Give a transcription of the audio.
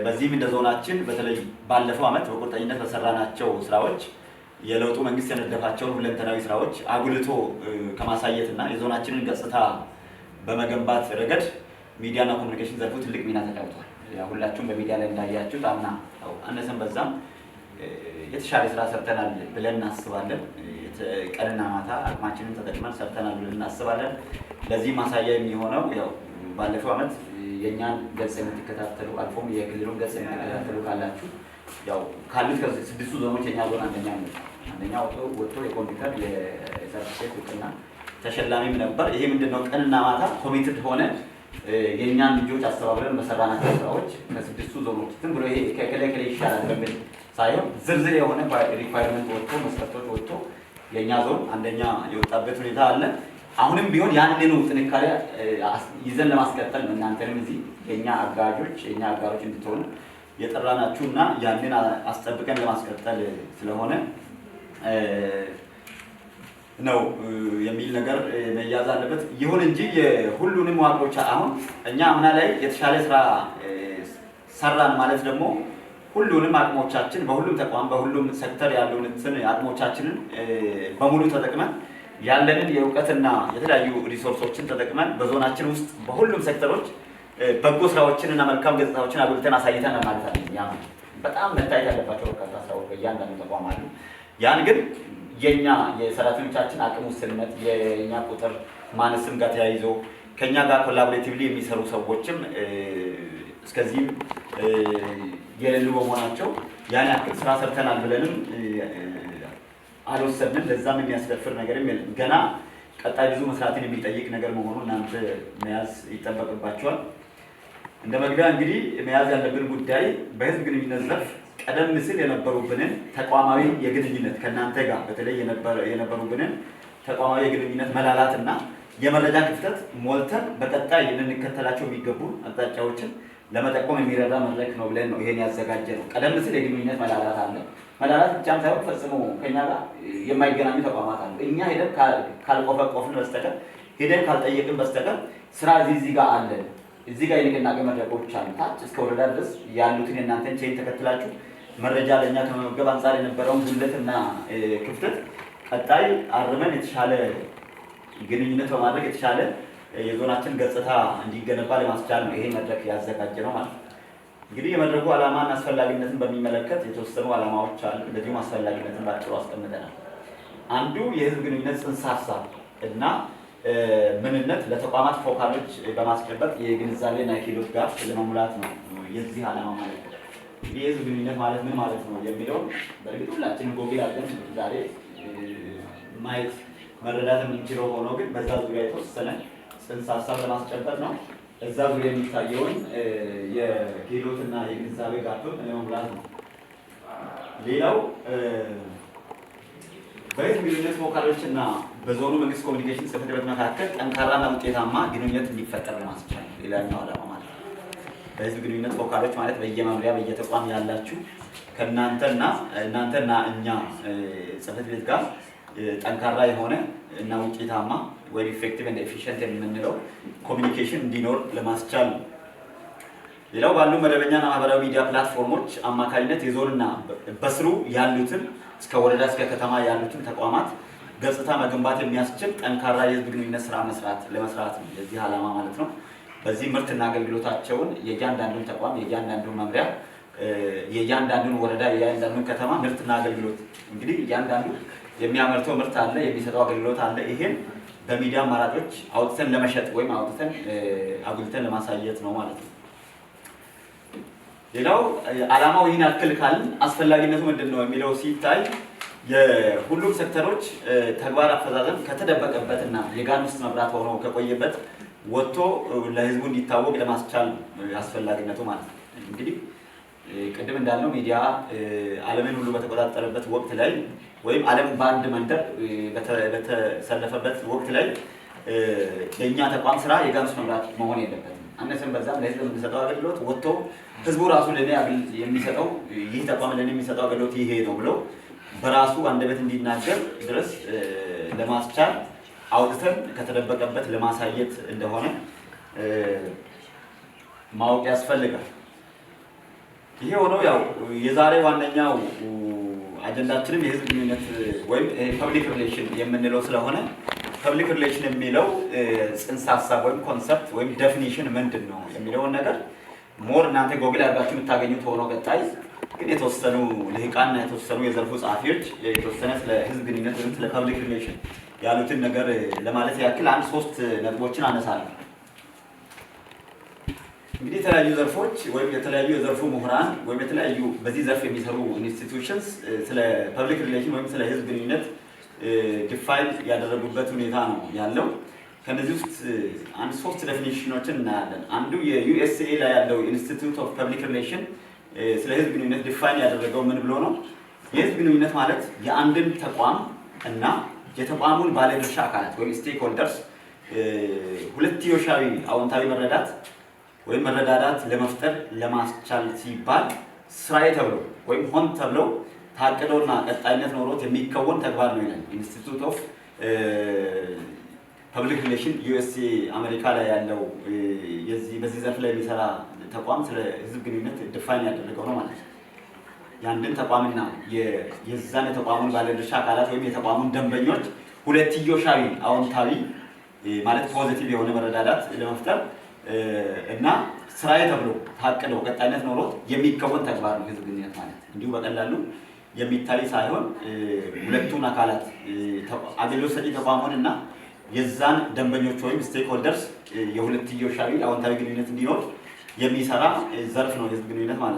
በዚህም እንደ ዞናችን በተለይ ባለፈው ዓመት በቁርጠኝነት በሰራናቸው ስራዎች የለውጡ መንግስት የነደፋቸውን ሁለንተናዊ ስራዎች አጉልቶ ከማሳየትና የዞናችንን ገጽታ በመገንባት ረገድ ሚዲያና ኮሚኒኬሽን ዘርፉ ትልቅ ሚና ተጫውቷል። ሁላችሁም በሚዲያ ላይ እንዳያችሁት አምና አነሰን በዛም የተሻለ ስራ ሰርተናል ብለን እናስባለን። ቀንና ማታ አቅማችንን ተጠቅመን ሰርተናል ብለን እናስባለን። ለዚህ ማሳያ የሚሆነው ያው ባለፈው ዓመት የእኛን ገጽ የምትከታተሉ፣ አልፎም የክልሉን ገጽ የምትከታተሉ ካላችሁ፣ ያው ካሉት ከስድስቱ ዞኖች የኛ ዞን አንደኛ ነው። አንደኛ ወጥቶ የኮምፒውተር የሰርቲፊኬት እውቅና ተሸላሚም ነበር። ይሄ ምንድነው? ቀንና ማታ committed ሆነ የእኛን ልጆች አስተባብረን በሰራናቸው ስራዎች ከስድስቱ ዞኖች ዝም ብሎ ይሄ ከከለ ከለ ይሻላል በሚል ሳይሆን ዝርዝር የሆነ requirement ወጥቶ፣ መስፈርቶች ወጥቶ የእኛ ዞን አንደኛ የወጣበት ሁኔታ አለ። አሁንም ቢሆን ያንኑ ጥንካሬ ይዘን ለማስቀጠል ነው እናንተንም እዚህ የእኛ አጋዦች፣ የእኛ አጋሮች እንድትሆኑ የጠራናችሁ እና ያንን አስጠብቀን ለማስቀጠል ስለሆነ ነው የሚል ነገር መያዝ አለበት። ይሁን እንጂ የሁሉንም መዋቅሮች አሁን እኛ አምና ላይ የተሻለ ስራ ሰራን ማለት ደግሞ ሁሉንም አቅሞቻችን በሁሉም ተቋም፣ በሁሉም ሴክተር ያሉትን አቅሞቻችንን በሙሉ ተጠቅመን፣ ያለንን የእውቀትና የተለያዩ resource ኦችን ተጠቅመን በዞናችን ውስጥ በሁሉም ሴክተሮች በጎ ስራዎችን እና መልካም ገጽታዎችን አጉልተን አሳይተናል ማለት አይደለም። ያ በጣም መታየት ያለባቸው በርካታ ስራዎች በእያንዳንዱ ተቋም አሉ። ያን ግን የኛ የሰራተኞቻችን አቅም ውስንነት፣ የኛ ቁጥር ማነስም ጋር ተያይዞ፣ ከኛ ጋር collaboratively የሚሰሩ ሰዎችም እስከዚህም የሌሉ በመሆናቸው ያን ያክል ስራ ሰርተናል ብለንም አልወሰድንም። ለዛም የሚያስደፍር ነገርም የለም። ገና ቀጣይ ብዙ መስራትን የሚጠይቅ ነገር መሆኑን እናንተ መያዝ ይጠበቅባቸዋል። እንደ መግቢያ እንግዲህ መያዝ ያለብን ጉዳይ በህዝብ ግንኙነት ዘርፍ ቀደም ሲል የነበሩብንን ተቋማዊ የግንኙነት፣ ከእናንተ ጋር በተለይ የነበሩብንን ተቋማዊ የግንኙነት መላላትና የመረጃ ክፍተት ሞልተን በቀጣይ ልንከተላቸው የሚገቡ አቅጣጫዎችን ለመጠቆም የሚረዳ መድረክ ነው ብለን ነው ይሄን ያዘጋጀነው። ቀደም ሲል የግንኙነት መላላት አለ። መላላት ብቻም ሳይሆን ፈጽሞ ከኛ ጋር የማይገናኙ ተቋማት አሉ። እኛ ሄደን ካልቆፈቆፍን በስተቀር፣ ሄደን ካልጠየቅን በስተቀር ስራ እዚህ ጋር አለ፣ እዚህ ጋር የንቅናቄ መድረኮች አሉ። ታች እስከ ወረዳ ድረስ ያሉትን የእናንተን chain ተከትላችሁ መረጃ ለእኛ ከመመገብ አንጻር የነበረውን ጉድለትና ክፍተት ቀጣይ አርመን የተሻለ ግንኙነት በማድረግ የተሻለ የዞናችን ገጽታ እንዲገነባ ለማስቻል ነው ይሄን መድረክ ያዘጋጀነው ማለት ነው። እንግዲህ የመድረኩ ዓላማና አስፈላጊነትን በሚመለከት የተወሰኑ ዓላማዎች አሉ። እንደዚሁም አስፈላጊነትን ባጭሩ አስቀምጠናል። አንዱ የህዝብ ግንኙነት ጽንሰ ሀሳብ እና ምንነት ለተቋማት focal ኦች በማስጨበጥ የግንዛቤና የክህሎት gap ለመሙላት ነው የዚህ ዓላማ ማለት ነው። እንግዲህ የህዝብ ግንኙነት ማለት ምን ማለት ነው የሚለውን በእርግጥ ሁላችንም ጎግል አድርገን ዛሬ ማየት፣ መረዳት የምንችለው ሆኖ ግን በዛ ዙሪያ የተወሰነ ጽንሰ ሀሳብ ለማስጨበጥ ነው። እዛ ዙሪያ የሚታየውን የክህሎትና የግንዛቤ gap ም ለመሙላት ነው። ሌላው በህዝብ ግንኙነት focal ኦች እና በዞኑ መንግስት ኮሚኒኬሽን ጽሕፈት ቤት መካከል ጠንካራና ውጤታማ ግንኙነት እንዲፈጠር ለማስቻል ሌላኛው ዓላማ ማለት ነው። በህዝብ ግንኙነት focal ኦች ማለት በየመምሪያ፣ በየተቋም ያላችሁ ከእናንተና እናንተና እኛ ጽሕፈት ቤት ጋር ጠንካራ የሆነ እና ውጤታማ ወይም effective and efficient የምንለው communication እንዲኖር ለማስቻል ነው። ሌላው ባሉ መደበኛና ማህበራዊ ሚዲያ platform ኦች አማካኝነት የዞንና በስሩ ያሉትን እስከ ወረዳ እስከ ከተማ ያሉትን ተቋማት ገጽታ መገንባት የሚያስችል ጠንካራ የህዝብ ግንኙነት ስራ ለመስራት ነው የዚህ ዓላማ ማለት ነው። በዚህ ምርትና አገልግሎታቸውን የእያንዳንዱን ተቋም፣ የእያንዳንዱን መምሪያ፣ የእያንዳንዱን ወረዳ፣ የእያንዳንዱን ከተማ ምርትና አገልግሎት፣ እንግዲህ እያንዳንዱ የሚያመርተው ምርት አለ፣ የሚሰጠው አገልግሎት አለ። ይሄን በሚዲያ አማራጮች አውጥተን ለመሸጥ ወይም አውጥተን አጉልተን ለማሳየት ነው ማለት ነው። ሌላው ዓላማው ይህን ያክል ካልን አስፈላጊነቱ ምንድን ነው የሚለው ሲታይ የሁሉም ሴክተሮች ተግባር አፈጻጸም ከተደበቀበትና የጋን ውስጥ መብራት ሆኖ ከቆየበት ወጥቶ ለህዝቡ እንዲታወቅ ለማስቻል አስፈላጊነቱ ማለት ነው። እንግዲህ ቅድም እንዳልነው ሚዲያ ዓለምን ሁሉ በተቆጣጠረበት ወቅት ላይ ወይም ዓለም በአንድ መንደር በተሰለፈበት ወቅት ላይ የእኛ ተቋም ስራ የጋን ውስጥ መብራት መሆን የለበትም። አነሰም በዛም ለህዝብ የምንሰጠው አገልግሎት ወጥቶ ህዝቡ ራሱ ለእኔ የሚሰጠው፣ ይህ ተቋም ለእኔ የሚሰጠው አገልግሎት ይሄ ነው ብሎ በራሱ አንደበት እንዲናገር ድረስ ለማስቻል፣ አውጥተን ከተደበቀበት ለማሳየት እንደሆነ ማወቅ ያስፈልጋል። ይሄ ሆኖ ያው የዛሬ ዋነኛው አጀንዳችንም የህዝብ ግንኙነት ወይም public relation የምንለው ስለሆነ public relation የሚለው ጽንሰ ሀሳብ ወይም concept ወይም definition ምንድን ነው የሚለውን ነገር more እናንተ ጎግል አድርጋችሁ የምታገኙት ሆኖ ቀጣይ ግን የተወሰኑ ልሂቃንና የተወሰኑ የዘርፉ ጸሐፊዎች የተወሰነ ስለ ህዝብ ግንኙነት ወይም ስለ public relation ያሉትን ነገር ለማለት ያክል አንድ ሶስት ነጥቦችን አነሳለሁ። እንግዲህ የተለያዩ ዘርፎች ወይም የተለያዩ የዘርፉ ምሁራን ወይም የተለያዩ በዚህ ዘርፍ የሚሰሩ institutions ስለ public relation ወይም ስለ ህዝብ ግንኙነት define ያደረጉበት ሁኔታ ነው ያለው። ከነዚህ ውስጥ አንድ ሶስት definition ኦችን እናያለን። አንዱ የ USA ላይ ያለው Institute of Public Relation ስለ ህዝብ ግንኙነት define ያደረገው ምን ብሎ ነው? የህዝብ ግንኙነት ማለት የአንድን ተቋም እና የተቋሙን ባለድርሻ አካላት ወይም stakeholders ሁለትዮሻዊ አዎንታዊ መረዳት ወይም መረዳዳት ለመፍጠር ለማስቻል ሲባል ስራዬ ተብሎ ወይም ሆን ተብሎ ታቅዶና ቀጣይነት ኖሮት የሚከወን ተግባር ነው ይላል። Institute of Public Relation USA አሜሪካ ላይ ያለው በዚህ ዘርፍ ላይ የሚሰራ ተቋም ስለ ህዝብ ግንኙነት define ያደረገው ነው ማለት ነው። የአንድን ተቋምና የዛን የተቋሙን ባለድርሻ አካላት ወይም የተቋሙን ደንበኞች ሁለትዮሻዊ አዎንታዊ ማለት positive የሆነ መረዳዳት ለመፍጠር እና ስራዬ ተብሎ ታቅዶ ቀጣይነት ኖሮት የሚከወን ተግባር ነው ህዝብ ግንኙነት ማለት። እንዲሁ በቀላሉ የሚታይ ሳይሆን ሁለቱን አካላት አገልግሎት ሰጪ ተቋሙን እና የዛን ደንበኞች ወይም stakeholders የሁለትዮሻዊ አዎንታዊ ግንኙነት እንዲኖር የሚሰራ ዘርፍ ነው የህዝብ ግንኙነት ማለት ነው።